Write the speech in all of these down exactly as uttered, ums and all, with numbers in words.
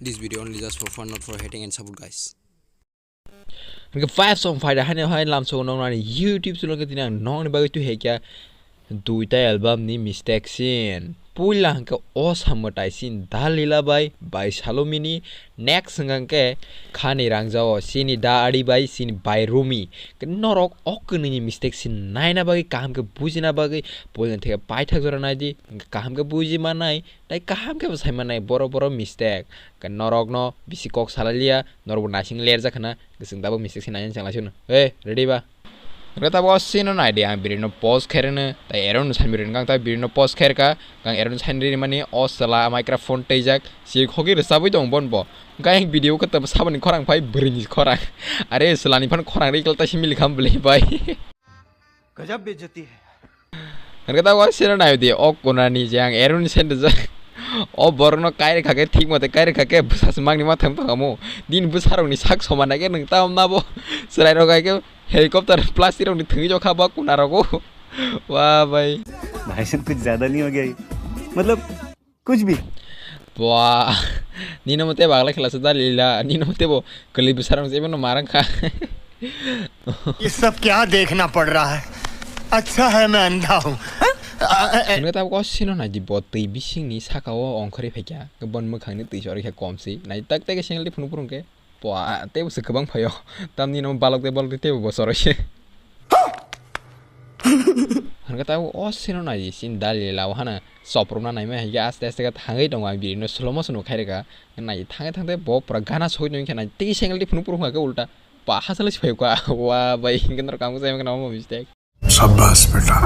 This video only just for fun, not for hating and support, guys. Hingke five song phaida haino hai lamsao nong nani YouTube channel ke tini ang nongni bagwi twi hai kya duita album ni mistake sin. Puila hingke o samwtai sin Da Lila bai, bai Salomini. Next hingke khani rangjao sini Da Adi bai, sini bai Rumi. Ke norok o kwnwi ni mistake sin naina bagwi, kaham ke bujina bagwi, puila theke paithak jora naidi, kaham ke buji manai, tai kaham ke bo sai manai, boro boro mistake. Ke norok no bisi kok salai liya, norok bo naising ler jak khna, ke chwng tabuk mistake sin naina chang lai sino. Hey, ready ba? Hwnkhe tabuk o scene no naidi, ang biri no pause khe rwno, tai ero no sami rwno kang, tai biri no pause khe rwkha, kang ero no sani rimani, o chwla microphone twijak, si khogwi rwchabwi tong bon bo. Hwnkhe ang video khe tabuk saboni khorang phai bwrwini khorang. Are chwlani phano khorang ri kal ta si mili kham bwlai bai. गजब बेइज्जती है। Hwnkhe tabuk o scene no naidi, o kunani je ang ero ni sende jak. O borok no kairwkha khe thik mate kairwkha khe bwsa se mangni ma thang thang amo. Din bwsa rok ni sak soma nai khe nwng tam na bo chwrai rok hai khe helicopter plastic rok ni thwngwi jokha bo kuna rogo. Wa bai. भाई साहब कुछ ज्यादा नहीं हो गया ये? मतलब कुछ भी। Bua, nino mate bagla khela se Da Lila, nino mate bo kwlwi bwsarang se no marang kha. ये सब क्या देखना पड़ रहा है? अच्छा है मैं अंधा हूँ। Hwnkhe tabuk o scene no naidi, bo twi bisingni saka o ongkhorwi phaikha, bon mwkhangni twi chorwi kha komsi, nai tak tak single twi phunuk phunuk khe. Pua, teibo se kwbang phaio. Tamni no balok tei balok tei teibo bochor se. Hwnkhe tabuk o scene no nai sin Da Lila o hana chopropna naimai hai khe aste aste khe thangwi tongo, ang biri no slow motion bo khai rwkha. Nai thangwi thangwi bo pura gana sogwi tongwi khe nai tei single tei phunuk phunuk khe ulta. Pa hachalo se phaio ka. Wa bai, hwnkhe norok kamo sai mano mistake. शाबाश बेटा,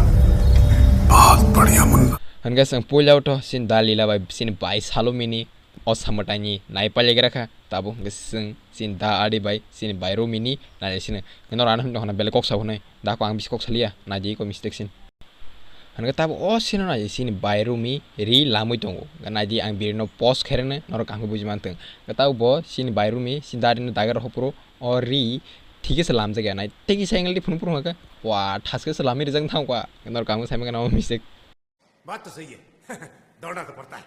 बहुत बढ़िया Munna. Hwnkhe chwng puila o to sin Da Lila bai sin bai Salomini o samwtaini nai pailigra kha, tabuk hwnkhe chwng sin Da Adi bai sin bai Romini nai sini. Norok ano hwnwi tongkha na belai kok sa hwnwi, da ko ang bisi kok saliya, naidi ko mistake sin. Hwnkhe tabuk o scene no naidi sini bai Romi ri lamwi tongo, naidi ang biri no pause khe rwno norok kaham khe buji mantwng. Tabuk bo sini bai Romi sin Da Adi no dagi rokha phuru o ri thik khe se lamjak ya, nai tei kisa angle tei phunuk phunuk khe, wa, thas khe se lamwi rijak thang kha, norok kaham khe sai mano mistake. बात तो सही है। दौड़ना तो पड़ता है।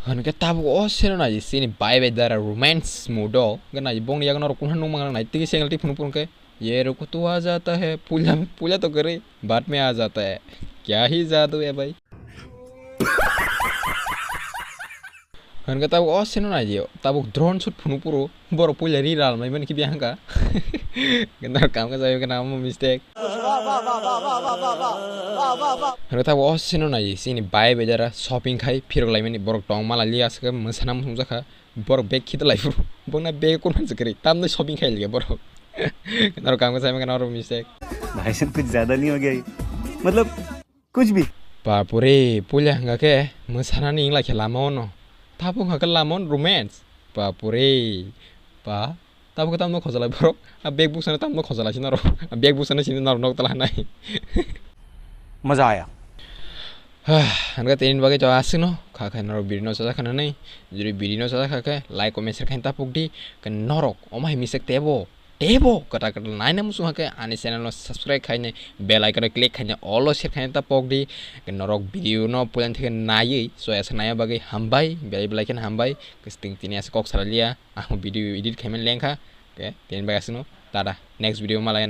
Hwnkhe tabuk o scene no naidi sini bai bai dara romance mood o, hwnkhe naidi bongni yago norok kunha nukmang nai tei kisa angle tei phunuk phunuk khe, ये रुको तू आ जाता है, puila puila to kwrwi, बाद में आ जाता है, क्या ही जादू है भाई। Hwnkhe tabuk o scene no naidi, tabuk drone shoot phunuk phuru, borok puila ri ralmai mani khe biyang kha. Norok kaham khe sai mano mistake. Hwnkhe tabuk o scene no naidi, sini bai bai dara shopping khai phirok lai mani, borok tong mala li aswk mwsana muchung jakha, borok bag khita lai phuru, bongna bag kun mansa kwrwi, tamni shopping khai liya borok. Norok kaham khe sai mano mistake. भाई साहब कुछ ज्यादा नहीं हो गया ये? मतलब कुछ भी। Bapure, puila hwnkha khe mwsanani wngla khe lama ono. Tabuk hwnkha khe lama ono romance. Bapure, ba, tabuk khe tamno khojalai borok. A bag bwsano tamno khojalai sino rok. A bag bwsano sini norok nok tala nai. मजा आया। Hwnkhe tini bagwi to aswkno kha khe norok video no sajak kha nai. Jodi video no sajak kha khe like, comment, share khaina ta pok di. Khe norok omo hai mistake tebo. Teibo kwtal kwtal naina muchung hakhe ani channel no subscribe khaina, bell icon no click khaina, all o share khaina ta pok di. Norok video no puila theke naiwi, so asa naina bagwi hambai, belai belai kheno hambai. Kwchwng tini asa kok salai liya, ang video edit khaimani lengkha. Khe tini bai aswkno, tata, next video malai.